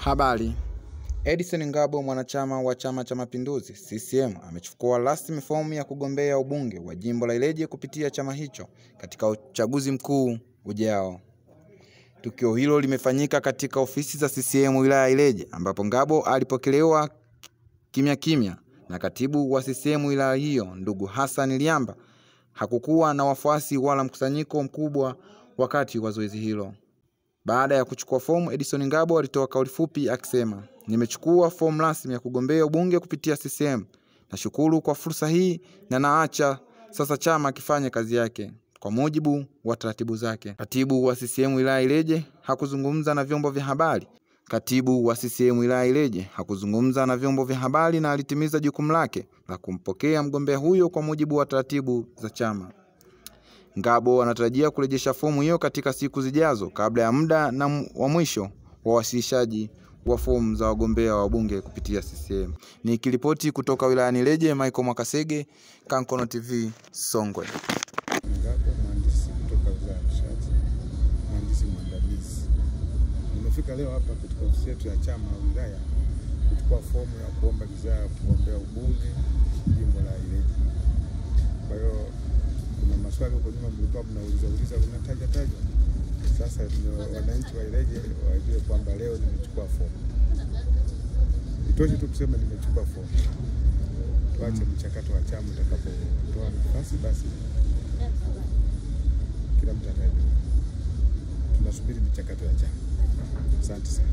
Habari. Edison Ngabo, mwanachama wa Chama cha Mapinduzi CCM, amechukua rasmi fomu ya kugombea ubunge wa jimbo la Ileje kupitia chama hicho katika uchaguzi mkuu ujao. Tukio hilo limefanyika katika ofisi za CCM wilaya ya Ileje, ambapo Ngabo alipokelewa kimya kimya na katibu wa CCM wilaya hiyo ndugu Hassan Liamba. Hakukuwa na wafuasi wala mkusanyiko mkubwa wakati wa zoezi hilo. Baada ya kuchukua fomu, Edison Ngabo alitoa kauli fupi akisema, "Nimechukua fomu rasmi ya kugombea ubunge kupitia CCM. Nashukuru kwa fursa hii na naacha sasa chama kifanye kazi yake kwa mujibu wa taratibu zake." Katibu wa CCM wilaya Ileje hakuzungumza na vyombo vya habari. Katibu wa CCM wilaya Ileje hakuzungumza na vyombo vya habari na alitimiza jukumu lake la kumpokea mgombea huyo kwa mujibu wa taratibu za chama. Ngabo anatarajia kurejesha fomu hiyo katika siku zijazo kabla ya muda na wa mwisho wa wasilishaji wa fomu za wagombea wa bunge kupitia CCM. Nikiripoti kutoka wilayani Ileje, Michael Mwakasege, Kankono TV, Songwe. Ngabo, mhandisi kutoka Wizara ya Nishati, mhandisi mwandamizi. Nimefika leo hapa katika ofisi yetu ya chama wilaya kuchukua fomu ya kuomba ridhaa ya kugombea ubunge jimbo la Ileje. Kwa hiyo kuna maswali huko nyuma mlikuwa mnauliza uliza, unataja taja. Sasa wananchi wa Ileje wajue kwamba leo nimechukua fomu. Itoshe tu kusema nimechukua fomu. Tuache mchakato wa chama utakapotoa nafasi, basi kila mtu atajua. Tunasubiri michakato ya chama. Asante sana.